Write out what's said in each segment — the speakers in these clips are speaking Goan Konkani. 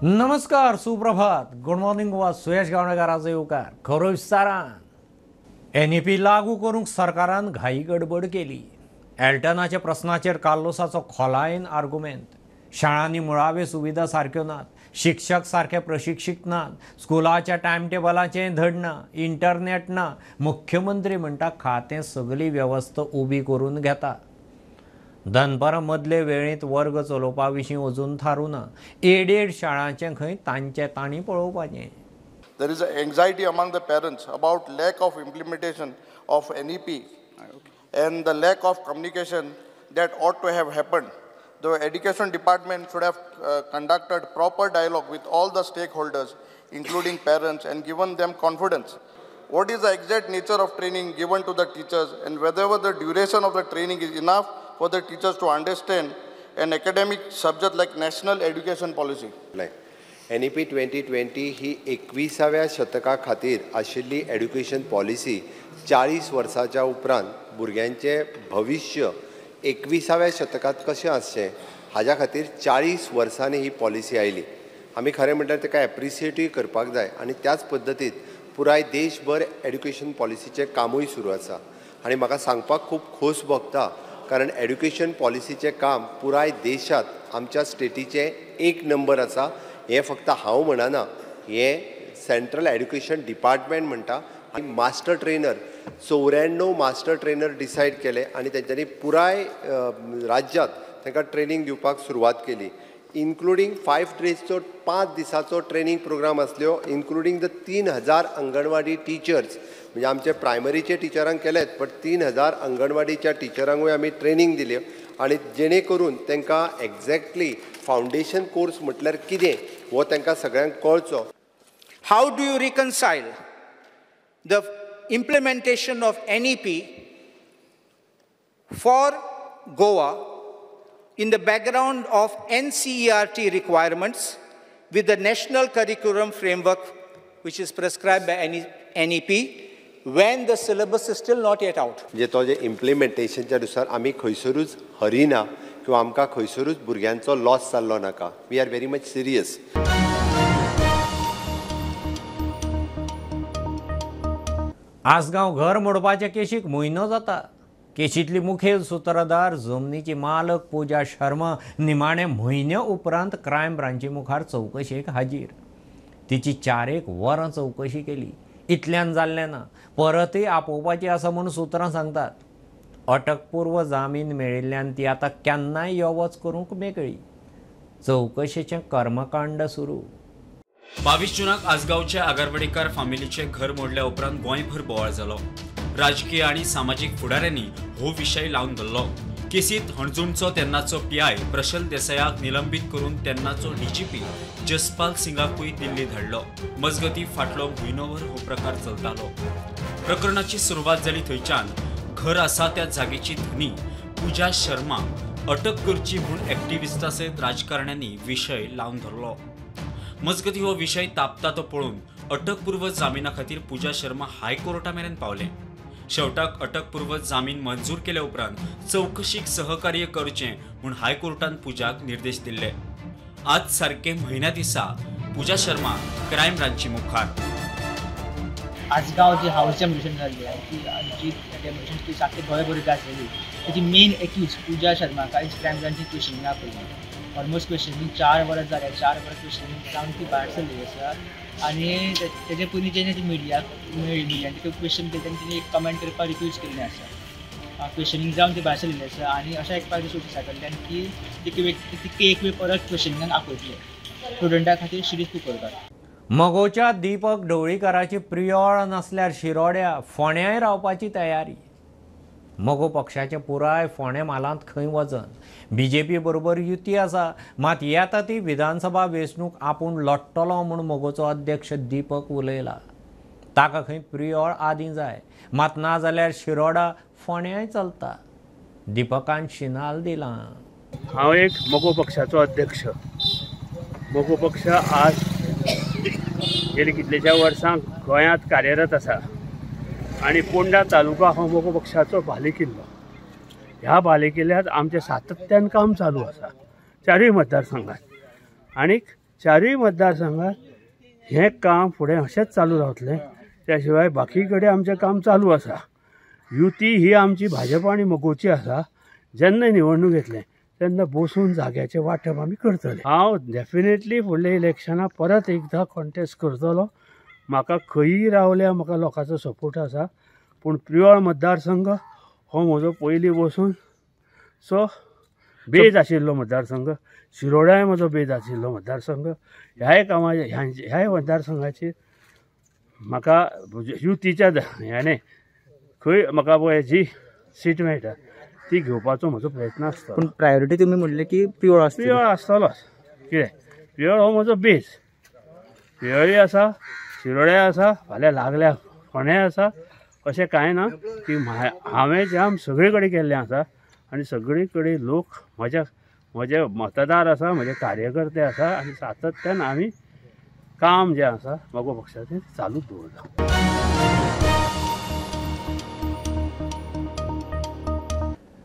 नमस्कार, सुप्रभात, गुड मॉर्निंग गोवा. सुयश गावणेकाराचो येवकार. खरो विस्तारान एनईपी लागू करूंक सरकारान घाई गडबड केली. एल्टनाच्या प्रस्नाचेर कार्लोसाचो खोलायेन आर्गुमेंत. शाळांनी मुळाव्यो सुविधा सारक्यो नात, शिक्षक सारके प्रशिक्षीत नात, स्कुलाच्या टायम टेबलाचें धड ना, इंटरनेट ना. मुख्यमंत्री म्हणटा खातें सगली वेवस्था उबी करून घेता. दनपारां मदले वेळेंत वर्ग चलोवपा विशीं अजून थारूं ना. एडेड शाळांचें खंय तांचे तांणी पळोवपाचें. There is anxiety among the parents about lack of implementation of NEP and the lack of communication that ought to have happened. The education department should have conducted proper dialogue with all the stakeholders, including parents, and given them confidence. What is the exact nature of training given to the teachers, and whether the duration of the training is enough for the teachers to understand an academic subject like national education policy? NEP 2020 ही 21व्या शतका खातीर आशिल्ली एड्युकेशन पॉलिसी 40 वर्साच्या उपरांत भुरग्यांचें भविश्य 21व्या शतकांत कशें आसचें हाज्या खातीर 40 वर्सांनी ही पॉलिसी आयली. आमी खरें म्हणल्यार ताका एप्रिसिएटूय करपाक जाय आनी त्याच पद्दतीन पुराय देशभर एड्युकेशन पॉलिसीचें कामूय सुरू आसा. आनी म्हाका सांगपाक खूब खोस भोगता कारण एड्युकेशन पॉलिसीचें काम पुराय देशांत आमच्या स्टेटीचें एक नंबर आसा. हें फक्त हांव म्हणना, हें सेंट्रल एड्युकेशन डिपार्टमेंट म्हणटा. आनी master trainer 94 master trainer decide केले आनी तेंच्यांनी पुराय राज्यांत तांकां ट्रेनींग दिवपाक सुरवात केली. इन्क्लुडींग 5 डेजचो 5 दिसाचो ट्रेनींग प्रोग्राम आसल्यो, इन्क्लुडींग the 3000 anganwadi teachers. म्हणजे आमचे प्रायमरीचे टिचरांक केलेत, बट 3000 अंगणवाडीच्या टिचरांकूय आमी ट्रेनींग दिल्यो आनी जेणे करून तांकां एक्झॅक्टली फावंडेशन कोर्स म्हटल्यार कितें हो तांकां सगळ्यांक कळचो. How do you reconcile the implementation of NEP for Goa in the background of NCERT requirements with the national curriculum framework which is prescribed by NEP when the syllabus is still not yet out? म्हणजे तो जे इम्प्लिमेंटेशनच्या नुसार आमी खंयसरूच हरिना किंवा आमकां खंयसरूच भुरग्यांचो लॉस जाल्लो नाका. We are very much serious. Assagao घर मोडपाच्या केशीक म्हयनो जाता. केशींतली मुखेल सुत्रधार जमनीची मालक पूजा शर्मा निमाणे म्हयन्या उपरांत क्रायम ब्रांची मुखार चवकशेक हाजीर. तिची 4 वरां चवकशी केली. इतल्यान जाल्लें ना, परतय आपोवपाची आसा म्हूण सुत्रां सांगतात. अटकपूर्व जामीन मेळिल्ल्यान ती आतां केन्नाय यो वच करूंक मेकळी. चवकशेचें कर्मकांड सुरू. 22 जूनाक आसगांवच्या आगरवाडेकार फामिलीचें घर मोडल्या उपरांत गोंयभर बोवाळ जालो. राजकीय आनी सामाजीक फुडाऱ्यांनी हो विशय लावन धरलो. केसींत हणजूणचो तेन्नाचो पीआय प्रशल देसायाक निलंबीत करून तेन्नाचो डीजीपी जसपाल सिंगाकूय दिल्ली धाडलो. मजगती फाटलो म्हयनोभर हो प्रकार चलतालो. प्रकरणाची सुरवात जाली थंयच्यान घर आसा त्या जागेची धनी पूजा शर्मा अटक करची म्हूण एक्टिविस्टा सयत राजकारण्यांनी विशय लावन धरलो. मजगती हो विशय तापता तो पळोवन अटकपूर्व जामिना खातीर पूजा शर्मा हायकोर्टा मेरेन पावले. शेवटाक अटकपूर्व जामीन मंजूर केल्या उपरांत चवकशीक सहकार्य करचें म्हूण हायकोर्टान पूजाक निर्देश दिल्ले. आज सारके म्हयन्या दिसा पूजा शर्मा क्रायम ब्रांची मुखार. आसगांव जी हावस डेमोलिशन जाल्ली ती जी डेमोलिशन केस आख्खे गोंयभर गाजलेली ताची मेन एक्यूज पूजा शर्मा कांयच क्रायम ब्रांची क्वेश्चनिंग आपयली. ऑलमोस्ट क्वेश्चनिंग 4 वरां जालें. 4 वरां क्वेश्चनिंग जावन ती भायर सरली आसा आनी तेजे पयलीं जेन्ना ती मिडियाक मेळ्ळी, मिडियान तिका क्वेश्चन केलें तेन्ना तिणें एक कमेंट करपाक रिफ्यूज केल्लें आसा. क्वेश्चनिंग जावन ती भायर सरलेली आसा आनी अशें आयकपाक सोर्सीसा कडल्यान की तिका एक वेळ परत क्वेश्चनिंगाक आपयतले. स्टुडंटा खातीर शिरीष कुंकळकार. मगोच्या दीपक ढवळीकाराची प्रियोळ नासल्यार शिरोड्या फोंड्याय रावपाची तयारी. मगो पक्षाचें पुराय फोंडें म्हालांत खंय वजन. बीजेपी बरोबर युती आसा, मात येता ती विधानसभा वेंचणूक आपूण लढटलो म्हूण मगोचो अध्यक्ष दीपक उलयला. ताका खंय प्रियोळ आदीं जाय, मात ना जाल्यार शिरोडा फोंड्याय चलता. दीपकान शिनाल दिलां. हांव एक मगो पक्षाचो अध्यक्ष. मगो पक्ष आज गेली कितल्याश्या वर्सां गोंयांत कार्यरत आसा आनी पोंडा तालुका हो मगो पक्षाचो बालेकिल्लो. ह्या बालेकिल्ल्यांत आमचें सातत्यान काम चालू आसा चारूय मतदारसंघात. आनीक चारूय मतदारसंघात हें काम फुडें अशेंच चालू रावतलें. त्या शिवाय बाकी कडेन आमचें काम चालू आसा. युती ही आमची भाजपा आनी मगोची आसा. जेन्ना निवडणूक येतलें तेन्ना बसून जाग्याचें वांटप आमी करतले. हांव डेफिनेटली फुडल्या इलेक्शनाक परत एकदां कॉन्टेस्ट करतलो. म्हाका खंयी रावल्या म्हाका लोकांचो सपोर्ट आसा, पूण प्रियोळ मतदारसंघ हो म्हजो पयलीं बसून सो बेज आशिल्लो मतदारसंघ, शिरोड्याय म्हजो बेज आशिल्लो मतदारसंघ. ह्याय कामाचे ह्याय मतदारसंघाचेर म्हाका युतीच्या ह्याने खंय म्हाका पळय जी सीट मेळटा ती घेवपाचो म्हजो प्रयत्न आसता. पूण प्रायोरिटी तुमी म्हणलें की प्रियोळ आसतली. प्रियोळ आसतलोच. कितें प्रियोळ हो म्हजो बेज. प्रियोळी आसा, शिरोड्या आसा, फाल्यां लागल्या फोंड्याय आसा. अशें कांय ना की हांवें जाम सगळे कडेन केल्लें आसा आनी सगळे कडेन लोक म्हज्या म्हजे मतदार आसा, म्हजे कार्यकर्ते आसा आनी सातत्यान आमी काम जें आसा मगो पक्षाचें चालूच दवरलां.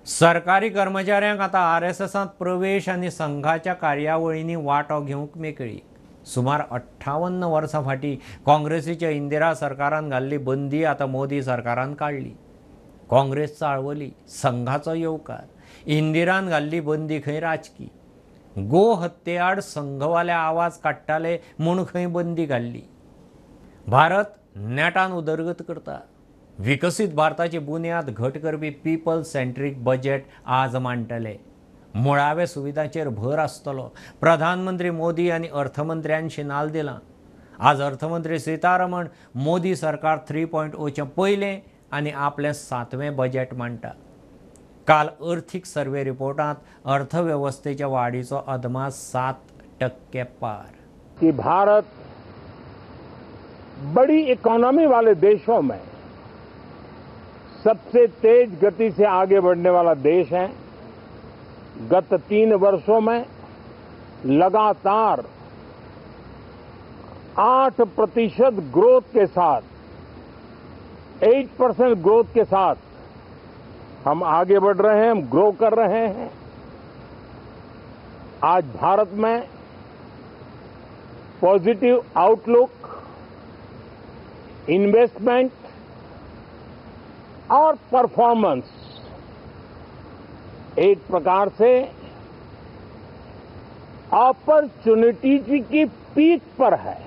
सरकारी कर्मचाऱ्यांक आतां आरएसएसांत प्रवेश आनी संघाच्या कार्यावळींनी वांटो घेवंक मेकळी. सुमार 58 वर्सां फाटीं काँग्रेसीच्या इंदिरा सरकारान घाल्ली बंदी आतां मोदी सरकारान काडली. काँग्रेस चाळवली, संघाचो येवकार. इंदिरान घाल्ली बंदी खंय राजकी. गो हत्ये आड संघवाले आवाज काडटाले म्हूण खंय बंदी घाल्ली. भारत नेटान उदरगत करता. विकसीत भारताची बुन्याद घट करपी पीपल सेंट्रीक बजेट आज मांडटले. मुळाव्या सुविधांचेर भर आसतलो. प्रधानमंत्री मोदी आनी अर्थमंत्र्यान शिनाल दिलां. आज अर्थमंत्री सीतारमण मोदी सरकार 3.0चें पयलें आनी आपलें 7वें बजेट मांडटा. काल अर्थीक सर्वे रिपोर्टांत अर्थवेवस्थेच्या वाडीचो अदमास 7% पार. कि भारत बड़ी इकोनॉमी वाले देशों में सबसे तेज गति से आगे बढ़ने वाला देश है. गत 3 वर्षों में लगातार 8% ग्रोथ के साथ, 8% ग्रोथ के साथ हम आगे बढ़ रहे हैं, हम ग्रो कर रहे हैं. आज भारत में पॉजिटिव आउटलुक, इन्वेस्टमेंट और परफॉर्मेंस एक प्रकार से अपॉर्चुनिटी की पीक पर है.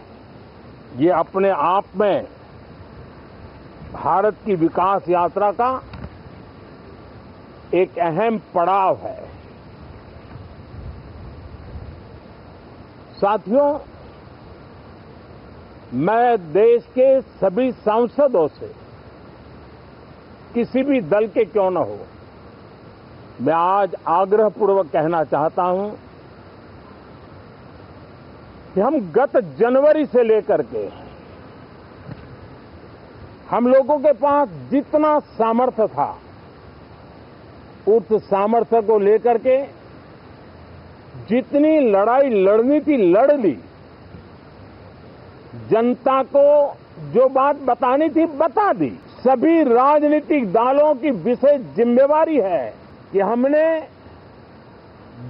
ये अपने आप में भारत की विकास यात्रा का एक अहम पड़ाव है. साथियों, मैं देश के सभी सांसदों से, किसी भी दल के क्यों न हो, मैं आज आग्रहपूर्वक कहना चाहता हूं कि हम गत जनवरी से लेकर के हम लोगों के पास जितना सामर्थ्य था, उस सामर्थ्य को लेकर के जितनी लड़ाई लड़नी थी लड़ ली. जनता को जो बात बतानी थी बता दी. सभी राजनीतिक दलों की विशेष जिम्मेवारी है कि हमने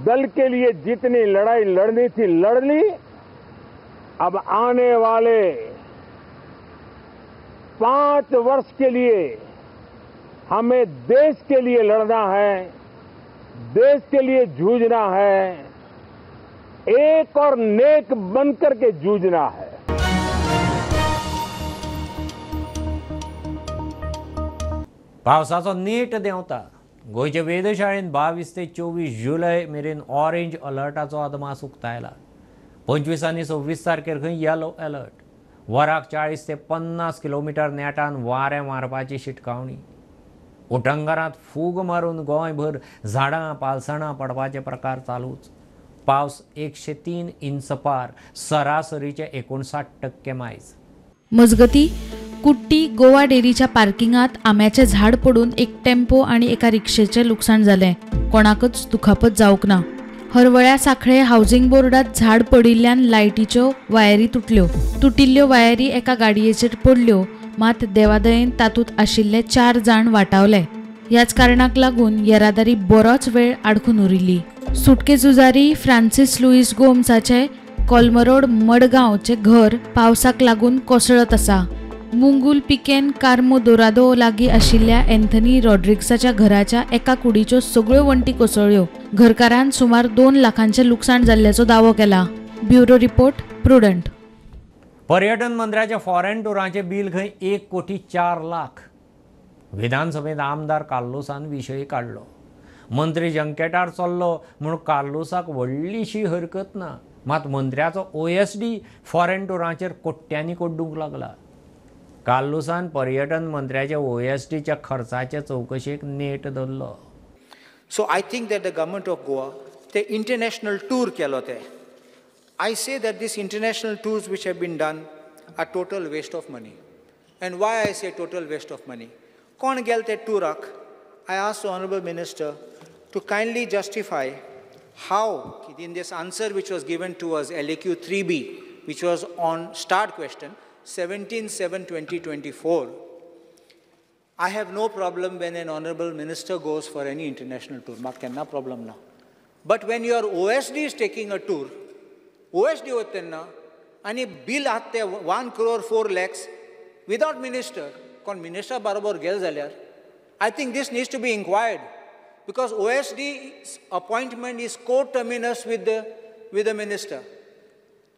दल के लिए जितनी लड़ाई लड़नी थी लड़ ली. अब आने वाले 5 वर्ष के लिए हमें देश के लिए लड़ना है, देश के लिए जूझना है, एक और नेक बनकर के जूझना है. पावसाचो नेट देंवता. गोंयचे वेधशाळेन 22 ते 24 जुलय मेरेन ऑरेंज अलर्टाचो अदमास उक्तायला. 25 आनी 26 तारखेर खंय येलो अलर्ट. वराक 40 ते 50 किलोमिटर नेटान वारें मारपाची शिटकावणी. उटंगारांत फूग मारून गोंयभर झाडां पालसणां पडपाचे प्रकार चालूच. पावस 103 इंच पार, सरासरीचे 59% मायज. मजगती कुट्टी गोवा डेरीच्या पार्किंगात आंब्याचें झाड पडून एक टेम्पो आनी एका रिक्षेचें लुकसाण जालें. कोणाकच दुखापत जावंक ना. हरवळ्या सांखळे हावजिंग बोर्डात झाड पडिल्ल्यान लायटीच्यो वायरी तुटल्यो. तुटिल्ल्यो वायरी एका गाडयेचेर पडल्यो, मात देवादयेन तातूंत आशिल्ले 4 जाण वाटावले. ह्याच कारणाक लागून येरादारी बरोच वेळ आडखून उरिल्ली. सुटके झुजारी फ्रांसीस लुईस गोम्साचे कोलमरोड मडगांवचे घर पावसाक लागून कोसळत आसा. मुंगूल पिकेन कार्मो दोरादो लागीं आशिल्ल्या एन्थनी रॉड्रिग्साच्या घराच्या एका कुडीच्यो सगळ्यो वण्टी कोसळ्ळ्यो. घरकारान सुमार 2 लाखांचें लुकसाण जाल्ल्याचो दावो केला. Bureau report, Prudent. पर्यटन मंत्र्याच्या फॉरेन टुरांचें बील खंय 1,04,00,000. विधानसभेंत आमदार कार्लोसान विशय काडलो. मंत्री जंकेटार चल्लो म्हूण कार्लोसाक व्हडलीशी हरकत ना, मात मंत्र्याचो OSD foreign टुरांचेर कोट्यांनी कोड्डूंक लागला. कार्लोसान पर्यटन मंत्र्याच्या OSDच्या खर्चाचे चवकशेक नेट धरलो. So I think that the government of Goa ते इंटरनॅशनल टूर केलो ते. I say that these international tours which have been done are total waste of money. And why I say total waste of money? कोण गेल ते टुराक? I ask the honourable minister to kindly justify how in this answer which was given to us, LAQ 3B, which was on starred question, 17/7/2024, I have no problem when an honorable minister goes for any international tour. Mak kenna problem na. But when your OSD is taking a tour, OSD वता तेन्ना आनी बिल आहात ते 1,04,00,000 without minister, कोण मिनिस्टर बरोबर गेले जाल्यार I think this needs to be inquired because OSD's appointment is coterminous with the minister.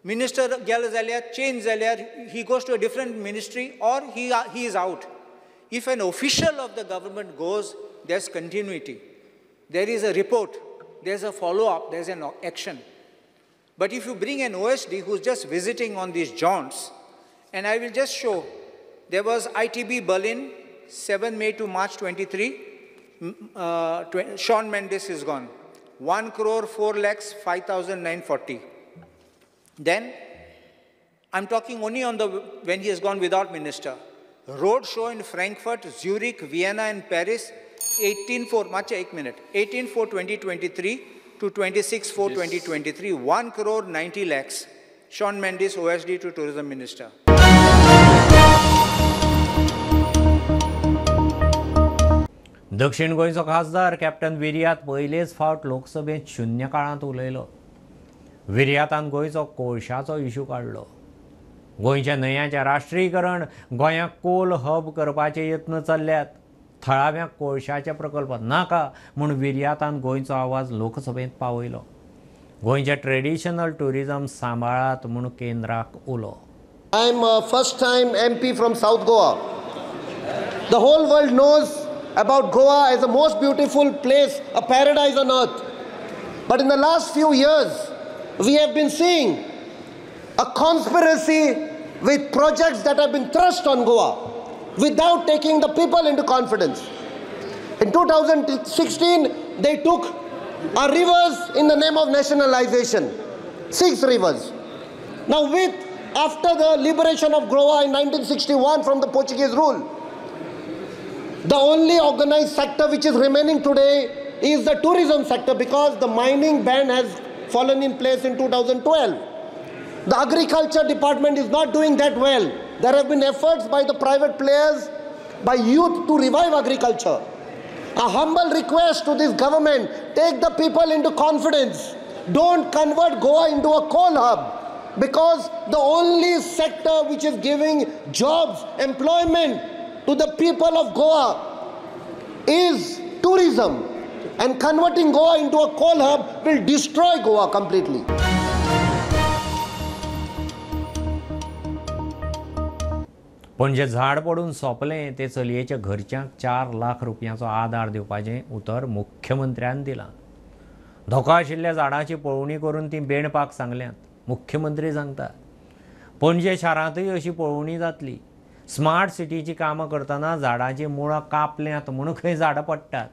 Minister गेलो जाल्यार चेंज जाल्यार he goes to a different ministry or he is out. If an official of the government goes, there is continuity, there is a report, there is a follow up, there is an action. But if you bring an OSD who's just visiting on these jaunts, and I will just show, there was ITB Berlin, 7 May to March 23, Sean Mendes is gone, 1,04,05,940. Then, I'm talking only on the, when he has gone without minister. Road show in Frankfurt, Zurich, Vienna and Paris, 18/4/2023 to 26/4/2023, 1,90,00,000. Sean Mendes, OSD to Tourism Minister. दक्षिण गोंयचो खासदार कॅप्टन विर्यात पयलेच फावट लोकसभेंत शून्य काळांत उलयलो. विर्यातान गोंयचो कोळशाचो इशू काडलो. गोंयच्या न्हंयांचें राष्ट्रीयकरण, गोंयाक कोल हब करपाचे यत्न चल्ल्यात, थळाव्या कोळशाचे प्रकल्प नाका म्हूण विर्यातान गोंयचो आवाज लोकसभेंत पावयलो. गोंयचें ट्रेडिशनल ट्युरिजम सांबाळात म्हूण केंद्राक उलो. I am first time MP from South Goa. The whole world knows about Goa as the most beautiful place, a paradise on earth. But in the last few years, we have been seeing a conspiracy with projects that have been thrust on Goa without taking the people into confidence. In 2016, they took our rivers in the name of nationalization, 6 rivers. Now after the liberation of Goa in 1961 from the Portuguese rule, the only organized sector which is remaining today is the tourism sector, because the mining ban has fallen in place in 2012. The agriculture department is not doing that well. There have been efforts by the private players, by youth to revive agriculture. A humble request to this government, take the people into confidence. Don't convert Goa into a coal hub, because the only sector which is giving jobs, employment to the people of Goa is tourism. And converting Goa into a coal hub will destroy Goa completely. Panaji झाड पडून सोंपलें ते चलयेच्या घरच्यांक 4 लाख रुपयांचो आदार दिवपाचें उतर मुख्यमंत्र्यान दिलां. धोको आशिल्ल्या झाडाची पळोवणी करून ती बेणपाक सांगल्यात, मुख्यमंत्री सांगता. पणजे शारांतूय अशी पळोवणी जातली. स्मार्ट सिटीची कामां करतना झाडांची मुळां कापल्यांत म्हूण खंय झाडां पडटात.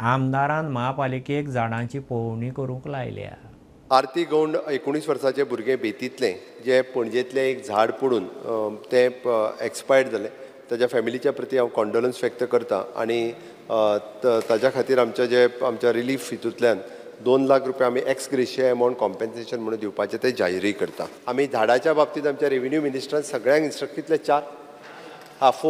आमदारान महापालिकेक झाडांची पळोवणी करूंक लायल्या. आरती गौंड 19 वर्साचें भुरगें बेतींतलें, जें पणजेंतलें एक झाड पडून तें एक्सपायर्ड जालें, ताज्या फॅमिलीच्या प्रती हांव कॉन्डोलन्स व्यक्त करता आनी ताज्या खातीर आमच्या जे आमच्या रिलीफ हितूंतल्यान 2 लाख रुपया आमी एक्स ग्रेशिया अमावंट कॉम्पेन्सेशन म्हणून दिवपाचें तें जाहीरय करता. आमी झाडाच्या बाबतींत आमच्या रेवेन्यू मिनिस्टरान सगळ्यांक इन्स्ट्रक्ट कितले 4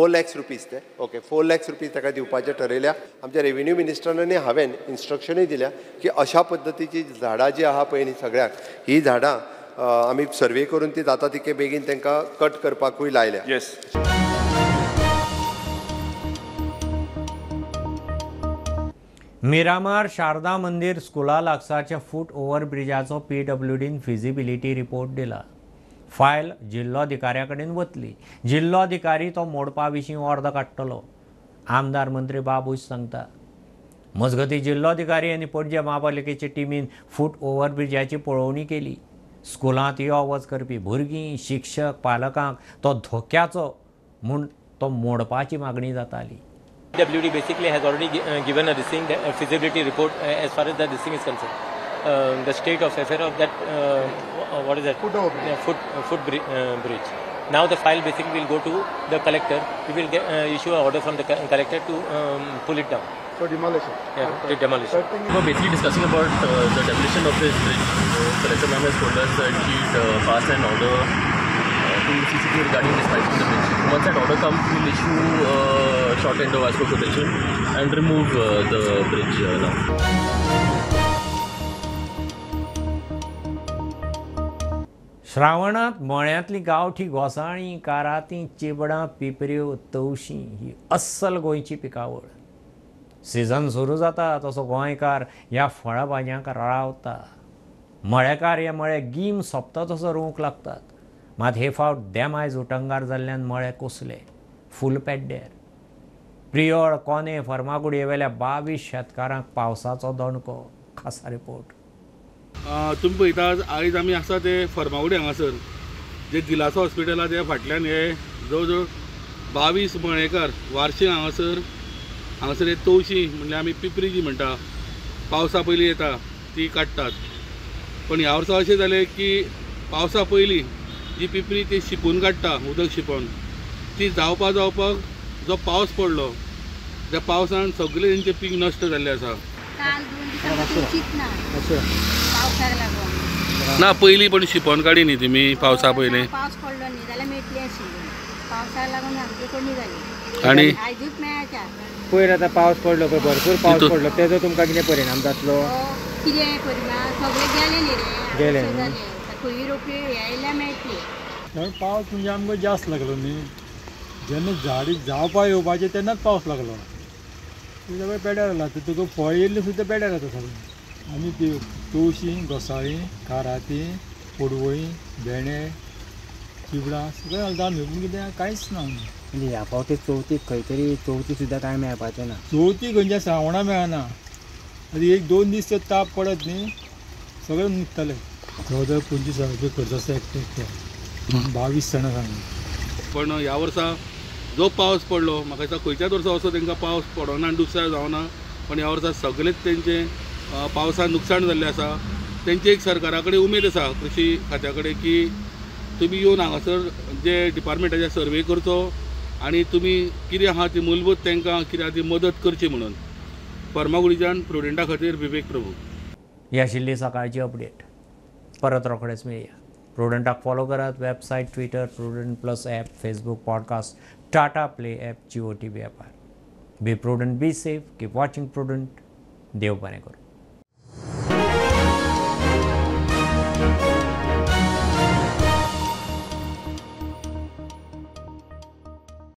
लॅक्स रुपीज ते ओके 4 लॅक्स रुपीज ताका दिवपाचें ठरयल्या. आमच्या रेवेन्यू मिनिस्टरान आनी हांवें इन्स्ट्रक्शनूय दिल्या की अशा पद्दतीची झाडां जी आहा पळय न्ही सगळ्याक, ही झाडां आमी सर्वे करून ती जाता तितके बेगीन तांकां कट करपाकूय लायल्या. येस. मिरामार शारदा मंदीर स्कुला लागसारच्या फूट ओव्हर ब्रिजाचो पीडब्ल्यूडीन फिजिबिलिटी रिपोर्ट दिला. फायल जिल्लोधिकाऱ्या कडेन वतली. जिल्लोधिकारी तो मोडपा विशीं ऑर्द काडटलो. आमदार मंत्री बाबूश सांगता. मजगतीं जिल्लोधिकारी आनी पणजे म्हापालिकेचे टिमीन फूट ओव्हर ब्रिजाची पळोवणी केली. स्कुलांत यो वच करपी भुरगीं, शिक्षक, पालकांक तो धोक्याचो म्हूण तो मोडपाची मागणी जाताली. PWD basically has already given a feasibility report as far as the this thing is concerned. The state of affair of that what is that foot bridge. Now the file basically will go to the collector. We will get, issue an order from the collector to pull it down. So demolition. Yeah, to demolition. We were basically discussing about the demolition of this bridge. So collector ma'am has told us that she passed an order to CCP regarding this of the bridge. Once that order comes, we will issue short tender as per quotation and remove the bridge now. श्रावणांत मळ्यांतली गांवठी घोसाळीं, कारातीं, चिबडां, पिपऱ्यो, तवशीं ही अस्सल गोंयची पिकावळ. सिजन सुरू जाता तसो गोंयकार ह्या फळां भाजयांक रावता. मळेकार हे मळे गीम सोंपता तसो रोवंक लागतात. मात हे फावट देमायज उटंगार जाल्ल्यान मळे कोसले फूल पेड्ड्यार. प्रियोळ, कोने, फर्मागुडये वेल्या 22 शेतकारांक पावसाचो दणको. खासा रिपोर्ट. तुमी पळयता आयज आमी आसा ते फर्मागुडी हांगासर जे दिलासो हॉस्पिटल आसा त्या फाटल्यान हे जवळ जवळ 22 मळेकार वार्षिक हांगासर हे तवशी म्हणल्यार आमी पिपरी जी म्हणटा पावसा पयलीं येता ती काडटात. पण ह्या वर्सा अशें जालें की पावसा पयलीं जी पिपरी ती शिंपून काडटा, उदक शिंपोन ती जावपा जावपाक जो पावस पडलो त्या पावसान सगळें तेंचें पीक नश्ट जाल्लें आसा. ना पयलीं पण शिंपोन काडी न्ही तुमी पावसा पयलीं? पावस पडलो न्ही जाल्यार मेळटली आशिल्ली. पावसाक लागून आमची कमी जाली आनी आयजूच मेळच्या. पयर आतां पावस पडलो पळय, भरपूर पावस पडलो, तेजो तुमकां कितें परिणाम जातलो? कितें परिणाम सगळें गेलें न्ही रे, गेलें खंय रोपयो येयल्या मेळटली. कारण पावस म्हणजे आमकां जास्त लागलो न्ही, जेन्ना झाड जावपा येवपाचें तेन्नाच पावस लागलो. सगळें पेड्यार जाला. तुका फळ येयल्लें सुद्दां पेड्यार जाता सगळें. आमी ती तवशीं, घोसाळीं, कारातीं, पडवळीं, भेंडे, चिबडां सगळें घालता आमी. पूण कितें कांयच ना. म्हणजे ह्या फावटी चवथीक खंय तरी चवथी सुद्दां कांय मेळपाचें ना. चवथी खंयच्या श्रावणा मेळना. आनी 1-2 दीस ते ताप पडत न्ही सगळें न्हिदतलें. जवळ जवळ 25,000 रुपया खर्च आसा एकटे एकट्या 22 जाणां सांगून. पण ह्या वर्सा जो पावस पडलो म्हाका दिसता खंयच्याच वर्सा असो तांकां पावस पडना आनी दुसऱ्या जावना, पण ह्या वर्सा सगळेच तेंचें पावसान नुकसाण जाल्लें आसा. तेंची एक सरकारा कडेन उमेद आसा, कृशी खात्या कडेन, की तुमी येवन हांगासर जे डिपार्टमेंटाचे सर्वे करचो आनी तुमी कितें आहा ती मूलभूत तांकां कितें आहा ती मदत करची म्हणून. फर्मागुडीच्यान प्रुडंटा खातीर विवेक प्रभू. ही आशिल्ली सकाळची अपडेट. परत रोखडेच मेळया. प्रुडंटाक फॉलो करात. Website, Twitter, Prudent plus app, Facebook, podcast, Tata Play app, Jio TV ॲपार. Be prudent, be safe, keep watching Prudent. देव बरें करूं.